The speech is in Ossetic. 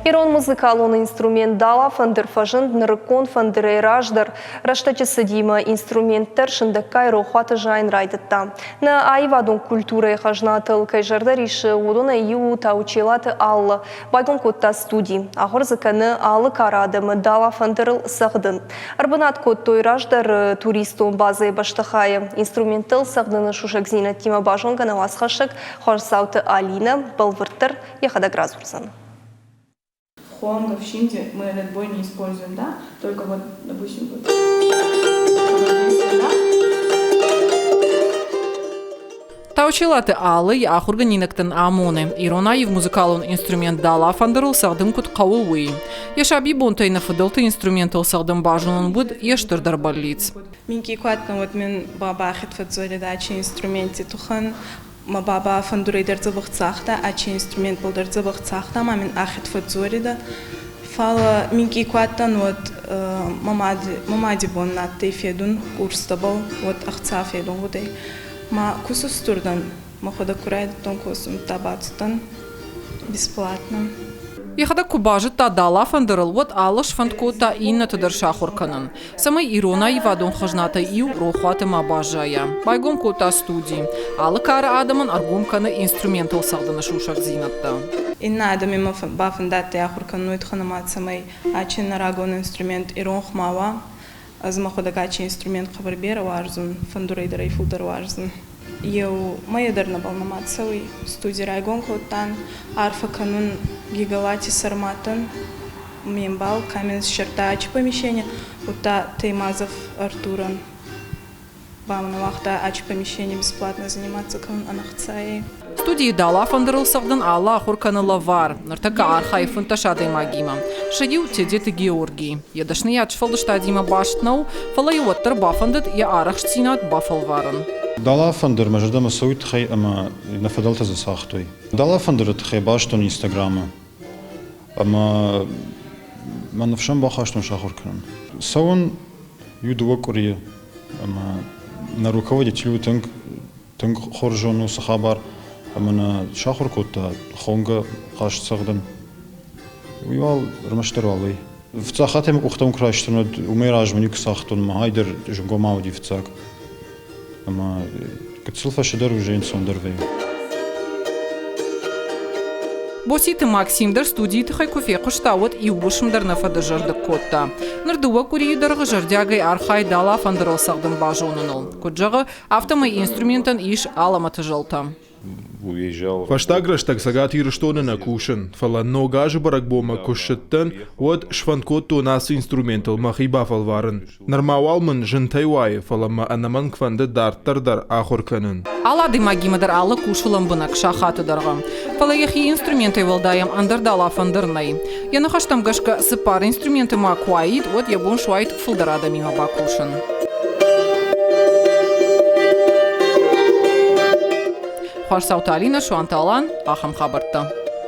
Ирон музыкалон инструмент дала-фӕндыр фӕзынд нырыккон фӕндырӕй раздӕр. Рӕстӕджы цыдимӕ инструмент дӕр сындӕггай рохуаты зайын райдыдта. Нӕ аивадон культурӕйы хӕзнатыл кӕй зӕрдӕ риссы, уыдонӕй иу у Таучелаты Алла. Байгом кодта студи. Ахуыр дзы кӕны алы кары адӕмы дала-фӕндырыл цӕгъдын. Ӕрбынат кодтой раздӕр туристон базӕйы бӕстыхайы. Инструменттыл цӕгъдыны сусӕгдзинӕдтимӕ базонгӕ нӕ уацхӕссӕг Хуасдзауты Алинӕ бӕлвырддӕр йӕхӕдӕг радзурдзӕн. В Хонго, в Шинде мы этот бой не используем, да? Только вот, допустим, вот. Таучелаты Алла йӕ ахуыргӕнинӕгтӕн амоны, ирон аив музыкалон инструмент дала-фӕндырыл цӕгъдын куыд хъӕуы, уый. Йӕ сабибонтӕй нӕ фыдӕлты инструментыл цӕгъдын базонын уыд йе стырдӕр бӕллиц. Минкъий ку адтӕн, уӕд мин бабӕхет фӕдздзоридӕ инструменти туххӕн. Мӕ баба фӕндурӕй дӕр дзӕбӕх цагъта, ачи инструментбӕл дӕр дзӕбӕх цагъта ма мин ахид фӕдздзоридӕ. Фал минкъий ку адтӕн, уӕд мӕ мади, мӕ мади бон нӕ адтӕй федун курстӕбӕл, уӕд ӕхца федун гъудӕй. Ма ку сустур дӕн, мӕхуӕдӕг ку райдӕдтон косун, удта бацудтӕн бесплатно. Йӕхӕдӕг куы базыдта дала-фӕндырыл, уӕд алы сфӕнд кодта иннӕты дӕр сахуыр кӕнын. Цӕмӕй ирон аивадон хӕзнатӕй иу рохуаты ма баззайа, байгом кодта студи. Алы кары адӕмӕн ӕргом кӕны инструментыл цӕгъдыны сусӕгдзинӕдтӕ. Иннӕ адӕмимӕ бафӕндадтӕй ахуыр кӕнын уый тыххӕн ӕмӕ цӕмӕй ачи нӕ рагон инструмент иронх ма уа. Ӕз мӕхуӕдӕг ачи инструмент хъӕбӕр берӕ уарзун, фӕндурӕй дӕр ӕй фулдӕр уарзун. Еу мӕйӕ дӕр нӕбал нӕма цӕуй. Студи райгон кодтан, арфӕ кӕнун Гигалати Сӕрмӕтӕн, ме мбал Камен ссардта ачи помещение, удта Таймазов Артурӕн бамӕ уагъта ачи помещение бесплатно заниматься кӕнун ӕнӕхцайӕй. Студийы дала-фӕндырыл цӕгъдын алы ахуыр кӕны лӕвар. Ныртӕккӕ архайы 15 адӕймагимӕ. Сӕ иу Тедеты Георгий. Йӕ дӕсныйад сфӕлдыстадимӕ баст нӕу, фӕлӕ йӕ уӕддӕр бафӕндыд йӕ арӕхстдзинад бафӕлварын. Дала-фӕндыр мӕ зӕрдӕмӕ цӕуы тыххӕй ӕмӕ нӕ фыдӕлтӕ дзы цагътой. Дала-фӕндыры тыххӕй базыдтон Инстаграмы. Ӕмӕ мӕ ныфсӕн бахастон сахуыр кӕнын. Цӕуын иу-дыууӕ къуырийы ӕмӕ нӕ руководитель у тынг тынг хорз зоны уыцы хабар ӕмӕ нӕ сахуыр кодта хонгӕ хъазт цӕгъдын. Уый уал ӕрмӕстдӕр уал уый. Фыццаг хатт ӕмӕ къухтӕм куы райстон, уӕд уымӕй размӕ никуы цагътон, мӕ хай дӕр зынгома уыди фыццаг. Ӕмӕ гыццыл фӕстӕдӕр уже ӕнцондӕр вӕййы. Боситы Максим дӕр студийы тыххӕй куы фехъуыста, уӕд иу уысм дӕр нӕ фӕдызӕрдыг кодта. Ныр дыууӕ къуырийы дӕргъы зӕрдиагӕй архайы дала-фӕндырыл цӕгъдын базоныныл. Куыд зӕгъы, афтӕмӕй инструментӕн ис алӕмӕты зӕлтӕ. Фӕстаг рӕстӕг Цӕгат Ирыстоны нӕ кусын, фӕлӕ Ног азы бӕрӕгбонмӕ куы ссыдтӕн, уӕд сфӕнд кодтон ацы инструментыл мӕхи бафӕлварын. Нырма уал мын зынтӕй уайы, фӕлӕ мӕ ӕнӕмӕнг фӕнды дарддӕр дӕр ахуыр кӕнын. Алы адӕймагимӕ дӕр алы кусы лӕмбынӕг сахаты дӕргъы. Фӕлӕ йӕхи инструментӕй уӕлдай ӕм ӕндӕр далафӕндыр нӕй. Йӕ ныхӕстӕм гӕсгӕ, цыппар инструменты ма куы уаид, уӕд йӕ бон суаид фылдӕр адӕмимӕ бакусын. Хуасдзауты Алинӕ, Суанты Алан, ахӕм хабӕрттӕ.